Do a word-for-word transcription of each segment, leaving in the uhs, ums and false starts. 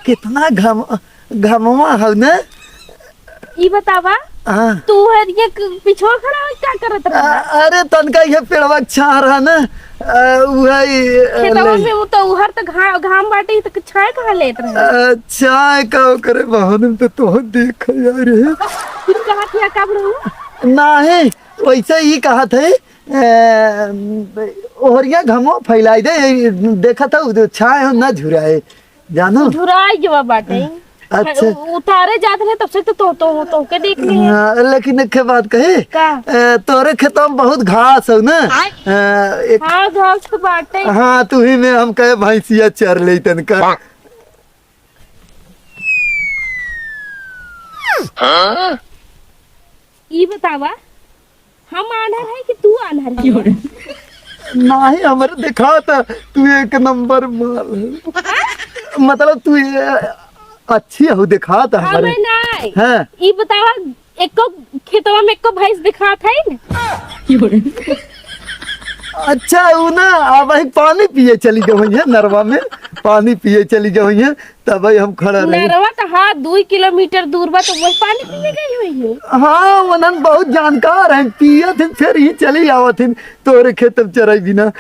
कितना घम-, घमवा हौ न। ई बतावा, हाँ। तू हरिया क-, पिछवा खड़ा होई का करत रहा? अ-, अरे तनका ये पेड़वा के छाँह रहा न, अ, उहै, अ, खेतवा ले। में उ तो उहर त घा-, घाम बाटे, त छाँह कहाँ लेत रहे? अ, छाँह का ओकरे बहाने में तो तोह देख यार है। तू कहा किया का बड़ू? नाही, वैसे ही कहा थे, अ, ओहरिया घमवा फैलाई दे, देखत हौ, छाँह हम ना झुराए। जानू? झुराई गवा बाटे। अच्छा। उ-, उतारे जात रहे तब से तो, तो, तो, तोहके देख लिए। हाँ, लेकिन एक बात कही? का? ए, तोरे खेतवा में बहुत घास हौ ना? आय। ए, एक हाँ, घास तो बाटे। हाँ, तू ही में हम कहे भैंसिया चर ले तनका। हाँ? ई बतावा, हम आन्हर है कि तू आन्हर है? नाही, हमरे दिखात है, तू एक नंबर माल है। मतलब, तू ये अच्छी हो, दिखात है हमरे। हमें नाही। हाँ। ई बतावा, एको खेतवा में एको भैंस दिखात है न? अच्छा, उ ना, अब वही पानी पिए चली गई है नरवा में, पानी पिए चली गई है। तबही हम खड़ा रही। नरवा त हाँ, दुई किलोमीटर दूर बा, त वही पानी पिए गई होई है। हाँ, उन्हन बहुत जानकार हैं, पियत हैं, फिर ही चली आवत हैं, तोरे खेत में चराई बिना।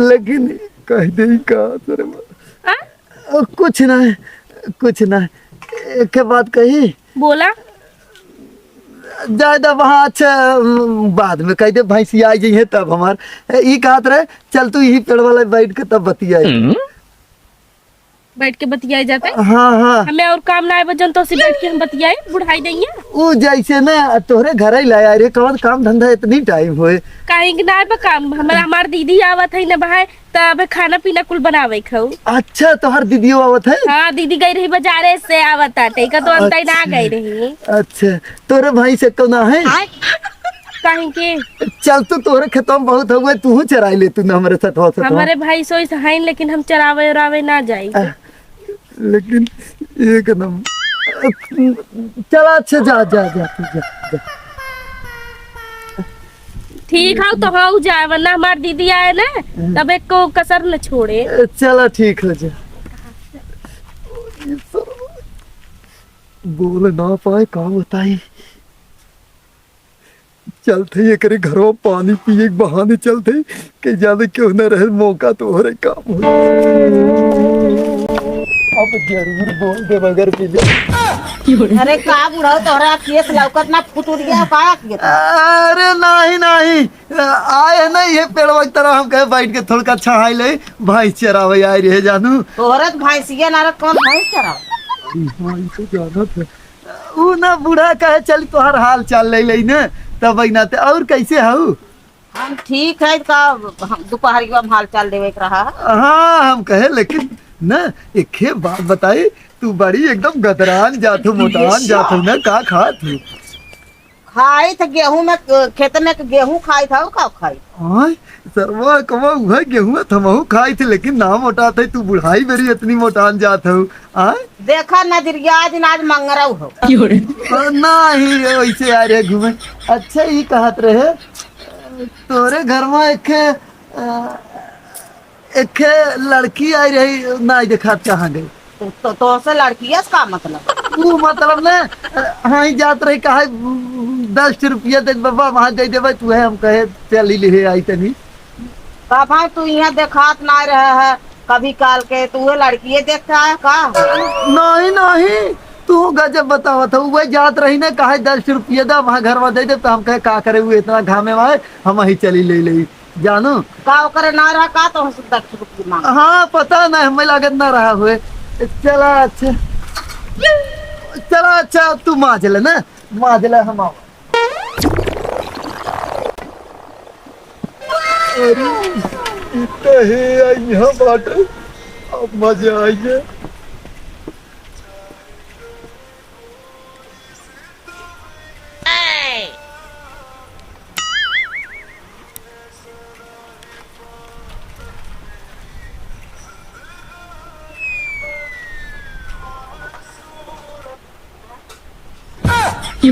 लेकिन कह दे का तोरे बा-, आ? कुछ ना, कुछ ना। एक बात कही? बोला। जाए दा वहाँ, अच्छा, बाद में कह दे, भैंसिया आई जइहे तब हमार। ई कहत रहे, चल तू यही पेड़ वाला बैठ के तब बतियाई। हम्म। बैठ के बतियाए जाते। हाँ, हाँ। हमें और काम ना आए बा, जौन तोसे बैठ के हम बतियाए, बुढ़ाई दइया। उ जैसे ना तोहरे घर ही लाया रे, कौन काम धंधा इतनी टाइम होए? काहे कि ना आए बा काम, हमार, हमार दीदी आवत है ना भाई, त अबे खाना पीना कुल बनावे खाऊ। अच्छा, तोहर दीदियो आवत है? हाँ, दीदी गई रही बाजारे से आवत आटे, का तो अंतई ना अच्छा। गई रही। अच्छा, तोरे भाई से कौन है? आय। काहे के? चल तू, तोहरे खेतवा में बहुत हउए, तूहू चराई ले तू ना हमरे सथवा सथवा। हमरे भाई सोई से हईन, लेकिन हम चरावे उरावे ना जाई। आ, लेकिन एक नंबर। चला अच्छा, जा, जा, जा, तू जा, जा। ठीक हौ, तो हौ जाए, वरना हमार दीदी आए ना, हम्म। तब एको कसर न छोड़े। ए, चला ठीक हो जा। बोल ना पाए, का बताई? चलत ही एकरे घरवा पानी पिए के बहाने चलत ही, के जाने क्यों न रहे मौका तोहरे काम हो। अब जरूर बोल दे मगर मिले। अरे का बुढ़ऊ तोहरा केस लौकत ना फुटुरिया का किए? अरे नाही, नाही, आए है ना ये पेड़वा की तरह हम कहे बैठ के थोड़का छहाई ले, भैंस चरावे आए रहे जानू। तोहरे त भैंसिया ना रह, कौन भैंस चरावे? हाँ, ई तो जानत है। उ ना बूढ़ा कहे चली तोहार हाल चाल ले लेई ने, तब ना ते। और कैसे हऊ? हम ठीक है, का हम दोपहरिया में हाल चाल लेवे के रहा है। हाँ, हम कहे, लेकिन ना, एक बात बताई, तू बड़ी एकदम गदरान जात हो, मोटान जात हो ना, का खात हो? खाई थे गेहूं में, खेत में के गेहूं खाई था, और का खाई? आय, सरवा कमा उहे गेहूं थमहू खाई थे, लेकिन ना मोटात है, तू बुढ़ाई बेरी इतनी मोटान जात हो। आय? देखा नजरिया आज, आज मंगरऊ हो। अ, नाही, वैसे आ रहे घूमे। अच्छा, ई कहत रहे, तोरे घर में एक, अ, एक लड़की आई रही, नाही देखात कहाँ गई? तो, तो, तो से लड़किया से का मतलब? ऊ मतलब ना, अ, हाँ, ही जात रही, कहा, "दस रुपया दे बाबा, वहाँ दे देबे," तू है, हम कहे, "चल ही ले आई तनी।" बाबा, तू यहाँ देखात ना रहे है, कभी काल के, तू वो लड़किए देखता है का? नहीं, नहीं, तू गजब बतावत हो, वही जात रही ना, कहा, "दस रुपया दे, वहाँ घरवा दे दे," तो हम कहे, "का करे, वो इतना घामे में आए, हम वहीं चली ले ले।" जानू? का ओकरे ना रहा का तो हमसे दस रुपये मांग? हाँ, पता नहीं, हमें लागत ना रहा हुए। चला अच्छा, चला अच्छा, तू माज ले ना, माज ले, हम आवा। अरे, इतना है यहाँ बाटे, अब मजा आई है। ई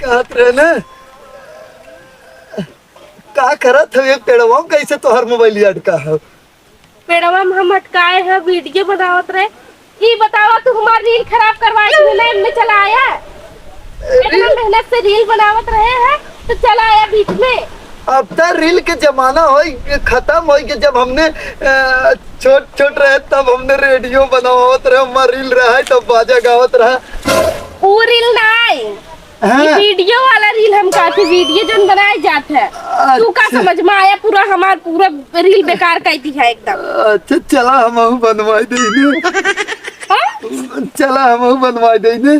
कहत रहे ना, का करत हवे पेड़वा में, कैसे तोहर मोबाइल अटका है? पेड़वा में हम अटकाए हैं, वीडियो बनावत रहे। ई बतावा, तू हमार रील खराब करवाए कि ना, एमे चला आया? इतना मेहनत से रील बनावत रहे हैं, तो चला आया बीच में। अब त रील के जमाना होई, खत्म होई कि जब हमने, अ, छोट छोट रहे तब हमने रेडियो बनावत रहे, हमार रील रहा है तब बाजा गावत रहा। ऊ रील ना आई, हाँ। ये वीडियो वाला रील हम कहते, वीडियो जौन बनाए जात है। तू का अच्छा। समझ में आया, पूरा हमार पूरा रील बेकार कर दी है एकदम। अच्छा, चला हमहू बनवाई देइने। हाँ? चला हमहू बनवाई देइने।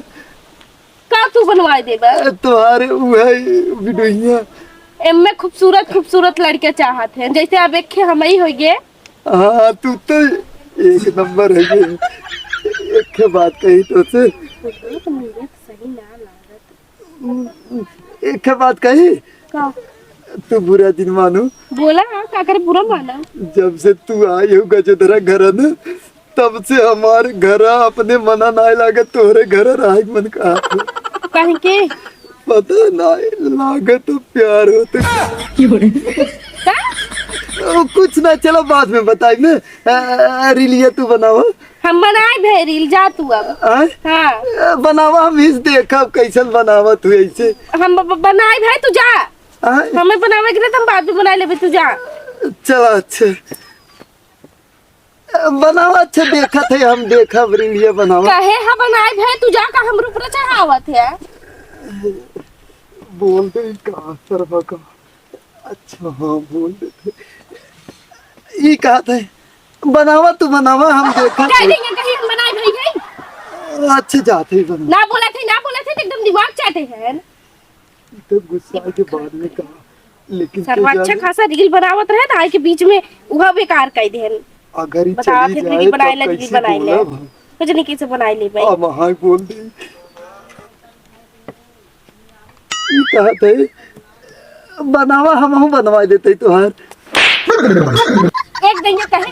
का तू बनवाई देबा? ए, तोहारे उहे वीडियोइया। एमे खूबसूरत खूबसूरत लड़के चाहत हैं, जैसे अब एक हम ही हो गए। हाँ, तू तो एक नंबर है ये। एक बात कही तो से। एक मिनट, सही ना लागत। एक बात कही। का? तू बुरा जिन मानू। बोला, हाँ, का करे बुरा माना? जब से तू आई हो गजोधरा घर न, तब से हमार घर अपने मना नाय लागत, तोहरे घर रहे के मन कहा। कहीं के? पता नाय लागत, प्यार होत। का? ओ, कुछ ना, चलो बाद में बताई ने। आ, रीलिया तू बनावा। हम बनाए भे रील, जा तू अब। आय? हाँ। ए, बनावा, हम इस देखब कैसन बनावत हुए ऐसे। हम ब-, ब-, बनाए भे, तू जा। आय? हमें बनावे के रहे तो हम बाद में बनाए लेबे, तू जा। चला, अच्छा। ए, बनावा, अच्छा, देखत है, हम देखब रीलिया बनावा। कहे हा बनाए भे, तू जा, का हमरे ऊपर चढ़ावत है? बोल दे, का करबा का? अच्छा, हाँ, बोल देते। ई कहत है, बनावा तू बनावा, हम देखा कह थे। देंगे कहीं हम बनाए भाई भाई। अच्छा, जाते ही बनावा। ना बोला थे, ना बोला थे, तो एकदम दिमाग चाटे हैं। तो गुस्सा के बाद में कहा, लेकिन सरवा तो अच्छा जाने खासा रील बनावत रहे, तो आए के बीच में वह बेकार कर देहन। अगर ही बतावा चली थे, जाए, रील बनाए तो ला, रील कैसे बनाए ले। बोलब हम? कुछ नहीं, कैसे बनाए ले भाई? अब हाँ बोल दे। ई कहत है, बनावा, हमहू बनवा देते तोहार। एक दिन ये कहे,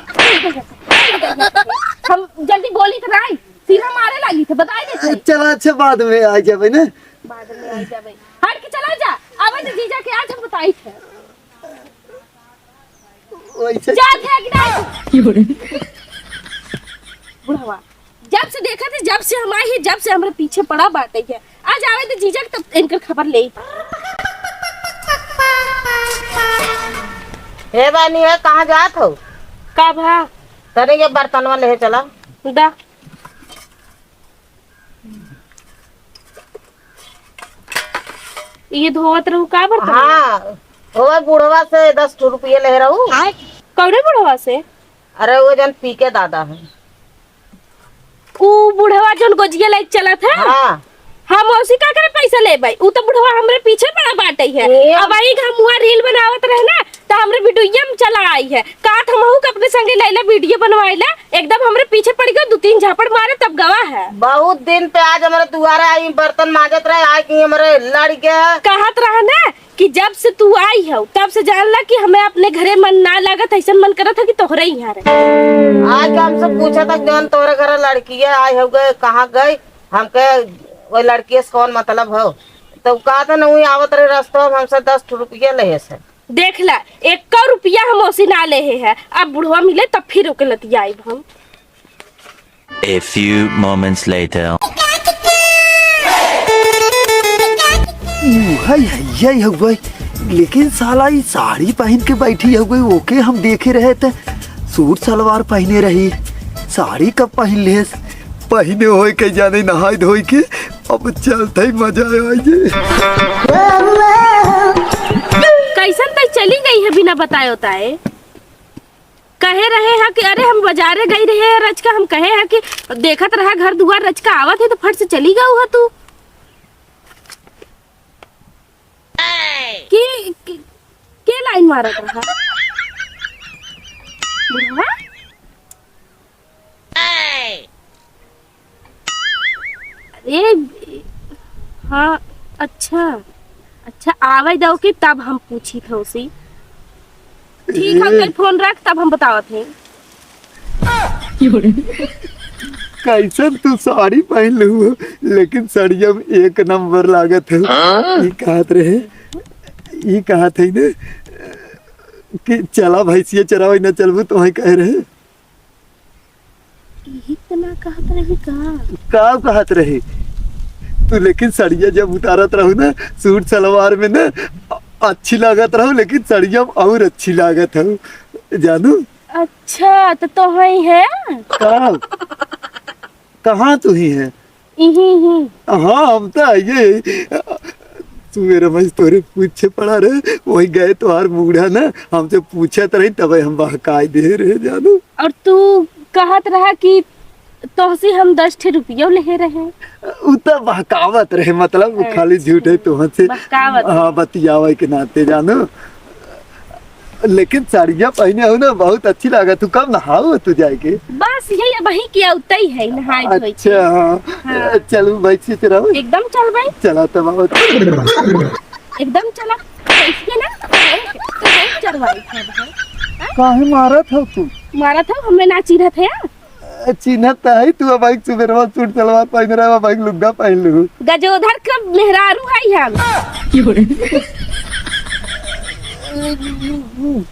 हम जल्दी बोली तो नाई, सीधा मारे लागी थे, बताई देते। चला, अच्छा, बाद में आ जाबे ना। बाद में आ जाबे। हट के चला जा, आवे तो जीजा के आज हम बताई थे। वैसे जात है कि नहीं? बुढ़वा, जब से देखा थे, जब से हम आई है, जब से हमरे पीछे पड़ा बाटे है। आज आवे तो जीजा के तब इनकर खबर ले। हे बानी है, कहाँ जात हो? का भा? तनी ये बर्तनवा ले चला। दा। ये धोवत रहू का बर्तन? हाँ, ओए बुढ़वा से दस ठो रुपये ले रहू। कौने बुढ़वा से? अरे वो जन पी के दादा है। ऊ बुढ़वा जौन गोजिया लेके चलत है? हाँ। हम ओसी का करे पैसा लेबै? ऊ तो बुढ़वा हमरे पीछे पड़ा बाटे है। ए। अब आई हम हुआ रील बनावत रहे ना, तो हमरे वीडियो में चला आई है। का त हमहू के अपने संगे लैला वीडियो बनवाइला, एकदम हमरे पीछे पड़ गयो, दू तीन झापड़ मारे तब गवा है। बहुत दिन पे आज हमरे दुआरा आई, बर्तन माजत रहे, आज की हमरे लड़ गया। कहत रहा ना कि जब से तू आई हो, तब से जानला कि हमें अपने घरे मन ना लागत, ऐसन मन करत है कि तोहरे यहाँ रहे। आज का हमसे पूछा था, जौन तोहरे घर लड़किया आई हो गए, कहाँ गए? हमके वो लड़किया से कौन मतलब हो? तो कहा था ना, वही आवत रहे रस्तवा में, हमसे दस ठो रुपया लेहे से। देख ला, एको रुपया हम ओसी ना लेहे है। अब बुढ़वा मिले तब फिर ओके लतियाइब हम। A few moments later. उहै है, यही हउवै। लेकिन साला ई साड़ी पहिन के बैठी हउवै, ओके हम देखे रहे त सूट सलवार पहिने रही, साड़ी कब पहिन लेस? पहिने होय के जाने नहाय धोय के, अब चलत है मजा आइ जे। कैसन तै चली गई है बिना बताए उताए? कहे रहे हा कि अरे हम बजारे गई रहे है रचका, हम कहे हा कि देखत रहा घर दुआर रचका आवत है तो फट से चली गऊ हा तू। के, के, के लाइन मारत रहा? बुढ़वा? अरे, हाँ, अच्छा, अच्छा, आवे दो कि तब हम पूछी थे उसी। ठीक है, ए। कल फोन रख, तब हम बतावत हैं। कैसन तू साड़ी पहन लू, लेकिन साड़िया में एक नंबर लागत है। हाँ? ई कहत रहे, ई कहत है ने कि चला भैंसिया चरावे न चलबू, तो वहीं कह रहे। यही तो ना कहत रही का? का कहत रही? तू लेकिन सड़िया जब उतारत रहू ना, सूट सलवार में ना, अ-, अच्छी लागत रहू, लेकिन सड़िया में और अच्छी लागत हऊ, जानू। अच्छा, तो तोहई है? का? कहाँ तू ही है? इही ही। हाँ, हम तो आइए। तू मेरे मैं तोरे पूछे पड़ा रहे, वही गए तोहार बूढ़ा ना, हमसे पूछत रही, तबे हम बहकाई दे रहे, जानू। और तू कहत रहा कि तोहसे हम दस ठे रुपयो लेहे रहे। उ त बहकावत रहे, मतलब, उ खाली अच्छा। झूठे तोहसे, बहकावत। हाँ, बतियावे के नाते, जानू। लेकिन साड़िया पहिने हो ना, बहुत अच्छी लागत। तू कब नहाओ तू जाए के? बस यही अबही के उतई है, नहाए धोए के। अच्छा, हाँ। हाँ। चलू, बैठ से चलाओ। एकदम चल भाई। चला तब आओ। एकदम चला। कैसे ना? तो चरवाई है भाई। हाँ? काहे मारत हो तू? मारत हो, हमें ना चिढ़त है। चिन्हत त है तू, अब एक सुबेरवा सूट सलवार पहिन रहा, अब एक लुग्गा पहिन लू। गजोधर का मेहरारू है हम।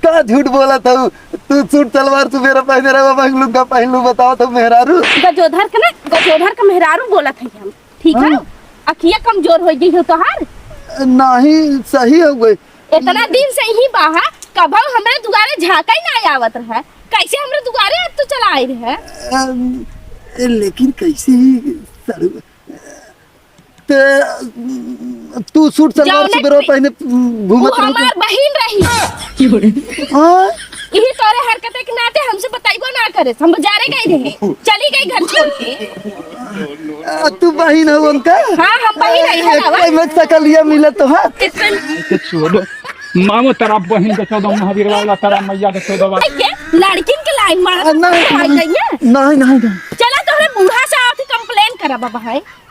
का झूठ बोलत हऊ? तू सूट सलवार सुबेरा पहिने रहा, अब एक लुग्गा पहिन लू, बताओ तो मेहरारू। गजोधर का ना, गजोधर का मेहरारू बोलत है हम, ठीक है? हाँ। अखिया कमजोर हो गई हो तोहार? नहीं, सही हो गए। इतना दिन से यही बाहा, कभऊ हमरे दुआरे झांका ही ना आवत रहे, कैसे हमरे दुआरे आज तू चला आई रहे? अम, ए, लेकिन कैसे ही सर-, ते, तू सूट सलवार जौने सुबेरवा पहिने घूमत वो रहू हमार तो? बहिन रही। हाँ? यही तोरे हरकत के नाते हमसे बताइबो ना करे, हम बाजारे गई रहे, चली गई घर छोड़ के। आ, तू बहिन हो उनका? हाँ, हम बहिन है, एक हलावा। टाइम में सकलिया मिले तो, हाँ? कितन- के छोड़ो। मामो तेरा बहिन के चौदह महावीर वाला तेरा मैया के चौदह वाला। के लड़किन के लाइन मारत आ, नहीं, आ, नहीं, नहीं, नहीं, नहीं। चला तोहरे बूढ़ा से आके कंप्लेन करा बाबा है।